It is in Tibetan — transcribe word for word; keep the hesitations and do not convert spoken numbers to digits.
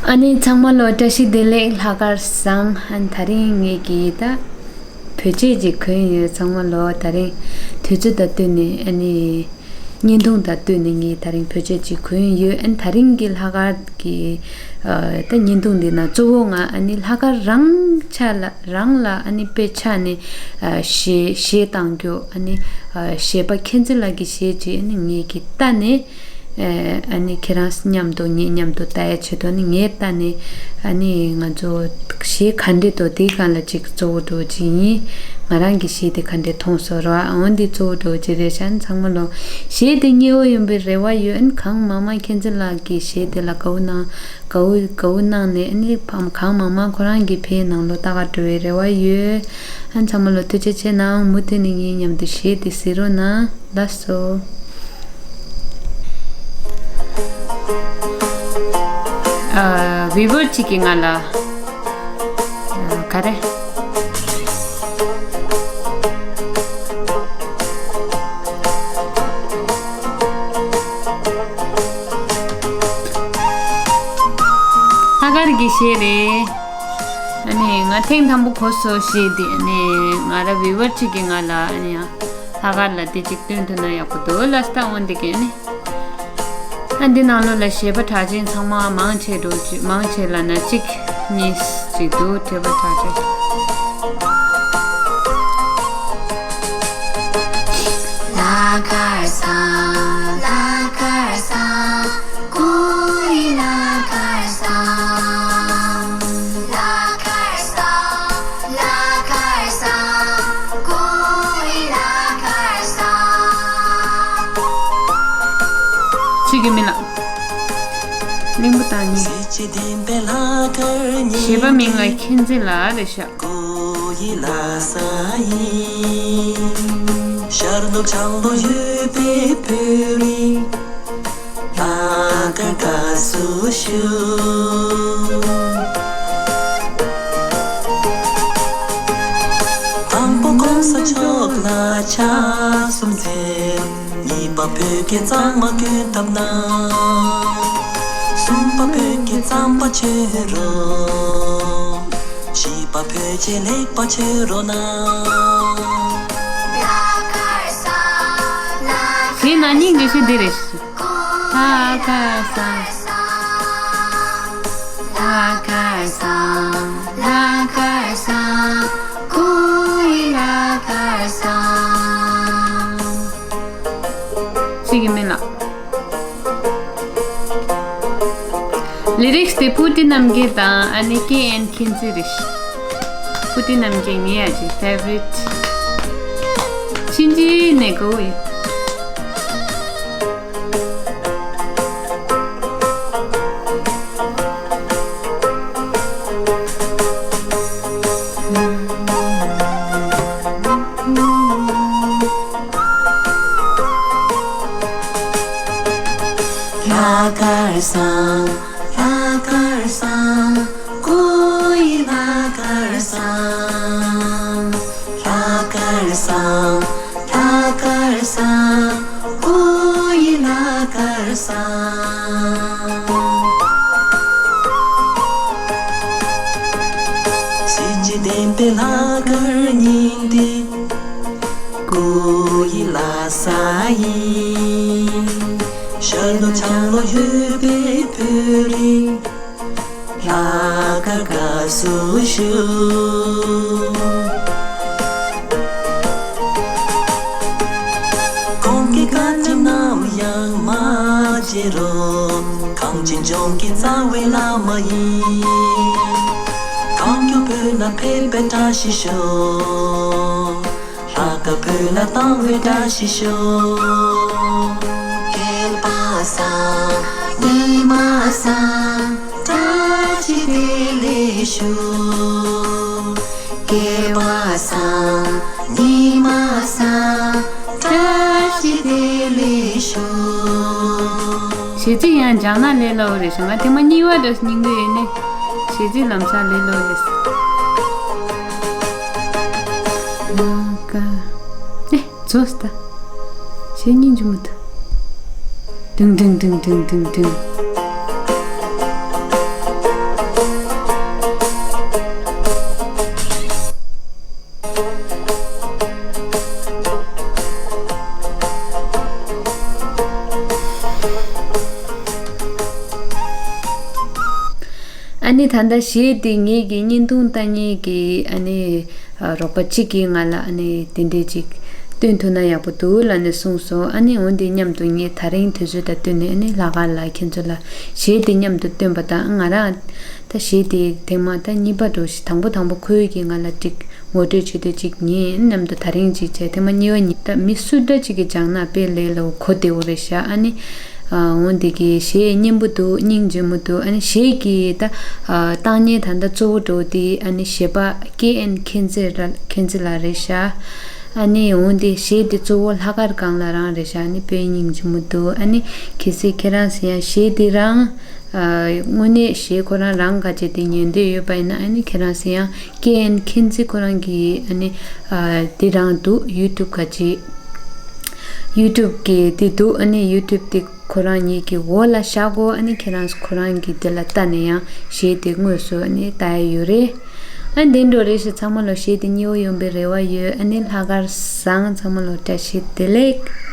ཨ་ནི་ཚང་མ་ལོ་བཀྲ་ཤིས་བདེ་ལེགས། ལྷག་དཀར་བཟང་། ཨ་ནི་དེ་རིང་ངེད་ཀྱིས་ད་བོད་ཆས་ཅིག་གོན་ཡོད། ཚང་མ་ལོ་དེ་རིང་དུས་ཚོད་དང་བསྟུན་ནས་ཨ་ནི་བརྙན་ཐུང་དང་བསྟུན་ནས་ངས་དེ་རིང་བོད་ཆས་ཅིག་གོན་ཡོད། ཨ་ནི་དེ་རིང་གི་ལྷག་དཀར་གྱི་ཨ་ད་བརྙན་ཐུང་འདི་ན་གཙོ་བོ་ང་ཨ་ནི་ལྷག་དཀར་རང་ཆ་ལ་རང་ལ་ཨ་ནི་དཔེ་ཆ་ནས་ཨ་གཞས་གཞས་བཏང་རྒྱུ། ཨ་ནི་ཨ་གཞས་པ་མཁྱེན་བརྩེ་ལགས་ཀྱི་གཞས་ཅིག་ཨ་ནི་ངེད་ཀྱིས་ལྟ་ནས། ཨ་ནི་ཁྱེད་རང་མཉམ་དུ་ངའི་མཉམ་དུ་ལྟ་ཡ་ཆེད་དུ་ནི་ངས་ལྟ་ནས། ཨ་ནི་ང་ཚོ་གཞས་ག་འདྲས་འདུག་དེའི་སྒང་ལ་ཅིག་གཙོ་བོ་འདྲ་ཅིག་ཡིན། ང་རང་གི་གཞས་དེ་ག་འདྲས་མཐོང་སོང་ར། འོ་འདི་གཙོ་བོ་འདྲ་ཅིག་རེད་ཤག་ཚང་མ་ལོ་གཞས་དེ་མཉེས་པོ་ཡིན་པའི་རེ་བ་ཡོད། ཨ་ནི་གང་མང་མང་མཁྱེན་བརྩེ་ལགས་ཀྱི་གཞས་དེ་ལ་དགའ་བོ་གནང་། དགའ་བོ་དགའ་བོ་གནང་ནས། ཨ་ནི་ཕམ་གང་མང་མང་ཁོ་རང་གི་ཕའི་ནང་ལོ་ལྟ་ག་འགྲོ་བའི་རེ་བ་ཡོད། ཨ་ནི་ཚང་མ་ལོ་ཐུགས་རྗེ་ཆེ་གནང་། མུ་མཐུད་ནས་ངའི་མཉམ་དུ་གཞས་དེ་གཟིགས་རོགས་གནང་། ལགས་སོ། ཨ། བི་ཝར་གཅིག་གིས་ང་ལ། ཨ། ག་རེ། ལྷག་དཀར་གྱི་གཞས་རེད། ཨ་ནི་ང་ཐེངས་དང་པོ་གོ་སོང་གཞས་འདི། ཨ་ནི་ང་ར་བི་ཝར་གཅིག་གིས་ང་ལ་ཨ་ནི་ཡང་ལྷག་དཀར་ལ་དེ་གཅིག་སྟོན་ཐུབ་ན་ཡག་པོ་འདུག་ལབ་སྟེ་འོ་འདི་གས་ནི། ཨ་འདི་ནང་ལོགས་ལ་གཞས་པ་གྲགས་ཅན་ཚང་མ་མང་ཆེ་འགྲོ་ཅི་མང་ཆེ་ལབ་ན་གཅིག་གཉིས་ཅིག་འདུག་གྲས་པ་གྲགས་ཅན། ཅིག་གི་མིན་ལ། གླིང་བུ་དང་ཉི། གཞས་པ་མིང་ལ་མཁྱེན་བརྩེ་ལགས་རེད་ཤག་གཉིས་པ་བོད་ཀྱི་གཙང་མ་གྱོན་ཐབས་ན། གསུམ་པ་བོད་ཀྱི་རྩམ་པ་མཆོད་རོགས། བཞི་པ་བོད་ཆས་ལེགས་པ་མཆོད་རོགས་གནང་། གཞས་ན་ནིང་གི་གཞས་འདི་རེད། ལྷག་དཀར་བཟང་། ལྷག་དཀར་བཟང་། ལྷག་དཀར་བཟང་། ཀུའི་ལྷག་དཀར་བཟང་། ཅིག་གི་མིན་ལ། ལི་རིགས་དེ་བུ་ཏི་རྣམ་རྒྱལ་དང་ཨ་ནི་ཀེ་ཨེན་མཁྱེན་བརྩེ་རེད། བུ་ཏི་རྣམ་རྒྱལ་ངའི་ཨ་ཅེ་ཕེ་ཝ་རིཊ། ཕྱིན་ཆད་ནས་དགའ་བོ་ཡོད། ལྷག་དཀར་བཟང་། ལྷག་དཀར་བཟང་། ཀུའི་ལྷག་དཀར་བཟང་། ལྷག་དཀར་བཟང་། ལྷག་དཀར་བཟང་། ཀུའི་ལྷག་དཀར་བཟང་། གཟི་བརྗིད་ལྡན་པའི་ལྷག་དཀར་ཉིན་དེ། ཀུའི་ལྷག་ས་ཡིན། ཤར་ལྷོ་བྱང་ལྷོ་ཡོད་པའི་བོད་རིགས། ལྷག་དཀར་དགའ་བསུ་ཞུ། གོང་གི་བཀའ་ཁྲིམས་ནམ་ཡང་མ་བརྗེད་རོགས། གངས་ཅན་ལྗོངས་ཀྱི་རྩ་བའི་བླ་མ་ཡིན། གང་མགྱོགས་བོད་ལ་ཕེབས་པའི་བཀྲ་ཤིས་ཤོག་ལྷག་དཀར་བོད་ལ་བཏང་བའི་བཀྲ་ཤིས་ཤོག་བསྐལ་པ་བཟང་། ཉི་མ་བཟང་། བཀྲ་ཤིས་བདེ་ལེགས་ཞུ། བསྐལ་པ་བཟང་། ཉི་མ་བཟང་། བཀྲ་ཤིས་བདེ་ལེགས་ཞུ། གཞས་ཚིག་ཡང་སྦྱང་ན་ལས་སླ་བོ་རེད་ཤག་ང་ཐེངས་མ་གཉིས་པ་རེད་སྙིང་འདོད་ཡོད་ནི། གཞས་ཚིག་ལམ་སང་ལས་སླ་བོ་རེད། ལྷག་དཀར། ཨེ། རྫོགས་སོང་ད། གཞས་སྙིང་རྗེ་མོ་འདུག་ཏིང་ཏིང་ཏིང་ཏིང་ཏིང་ཏིང་། ཨ་ནི་ད་ལྟ་གཞས་དེ་ངེད་ཀྱི་བརྙན་ཐུང་ལྟ་མཁན་གྱི་ཨ་ནི་ཨ་རོགས་པ་གཅིག་གིས་ང་ལ་ཨ་ནི་དེ་འདྲས་ཅིག་སྟོན་ཐུབ་ན་ཡག་པོ་འདུག་ལབ་ནས་གསུངས་སོང་། ཨ་ནི་འོན་ཏེ་མཉམ་དུ་ངས་དེ་རིང་དུས་ཚོད་དང་བསྟུན་ནས་ཨ་ནི་ལྷག་དཀར་ལགས་ཁྱེད་ཚོ་ལ་གཞས་དེ་མཉམ་དུ་སྟོན་པ་དང་། ང་རང་ད་གཞས་དེ་ཐེངས་མ་ད་གཉིས་པ་འགྲོ་ཞིག་དང་པོ་དང་པོ་ཁོའི་གིས་ང་ལ་ཅིག་ངོ་སྤྲོད་བྱེད་དུས་གཅིག་ངས་མཉམ་དུ་དེ་རིང་གཅིག་བྱས། ཐེངས་མ་གཉིས་པ་ཉིད་ད་མི་སུ་འདྲ་གཅིག་གིས་སྦྱངས་ན་དཔེ་ལས་སླ་པོ་གོ་བདེ་པོ་རེད་ཤག་ཨ་ནི་ཨ་འོན་ཏེ་གི་གཞས་སྙན་པོ་འདུག་སྙིང་རྗེ་མོ་འདུག་ཨ་ནི་གཞས་ཀྱི་ད་ཨ་བཏང་མཁན་ད་ལྟ་གཙོ་བོ་འགྲོ་དེ་ཨ་ནི་གཞས་པ་ཀེ་ཨེན་མཁྱེན་བརྩེ་ར་མཁྱེན་བརྩེ་ལགས་རེད་ཤག་ཨ་ནི་འོན་ཏེ་གཞས་དེ་གཙོ་བོ་ལྷག་དཀར་སྒང་ལ་རང་རེད་ཤག་ཨ་ནི་དཔེ་སྙིང་རྗེ་མོ་འདུག་ཨ་ནི་གལ་སྲིད་ཁྱེད་རང་ཚོ་ཡང་གཞས་དེ་རང་ཨ་དངོས་གནས་གཞས་ཁོ་རང་རང་ག་ཅེ་དེ་ཉན་འདོད་ཡོད་པ་ཡིན་ན། ཨ་ནི་ཁྱེད་རང་ཚོ་ཡང་ཀེ་ཨེན་མཁྱེན་བརྩེ་ཁོ་རང་གི་ཨ་ནི་ཨ་དེ་རང་འདུག་ཡུ་ཊུབ་ག་ཅེ་ཡུ་ཊུབ་གི་དེ་འདུག་ཨ་ནི་ཡུ་ཊུབ་དེ་ཁོ་རང་ཉིད་ཀྱི་འོག་ལ་བཞག་གོ་ཨ་ནི་ཁྱེད་རང་ཚོ་ཁོ་རང་གི་དེ་ལ་ལྟ་ནས་ཡང་གཞས་དེ་དངོས་སུ་ཨ་ནི་ལྟ་ཡ་ཡོད་རེད། ཨ་ནི་དེ་འདྲ་རེད་ཤག་ཚང་མ་ལོ་གཞས་དེ་མཉེས་པོ་ཡོང་པའི་རེ་བ་ཡོད། ཨ་ནི་ལྷག་དཀར་བཟང་། ཚང་མ་ལོ་བཀྲ་ཤིས་བདེ་ལེགས།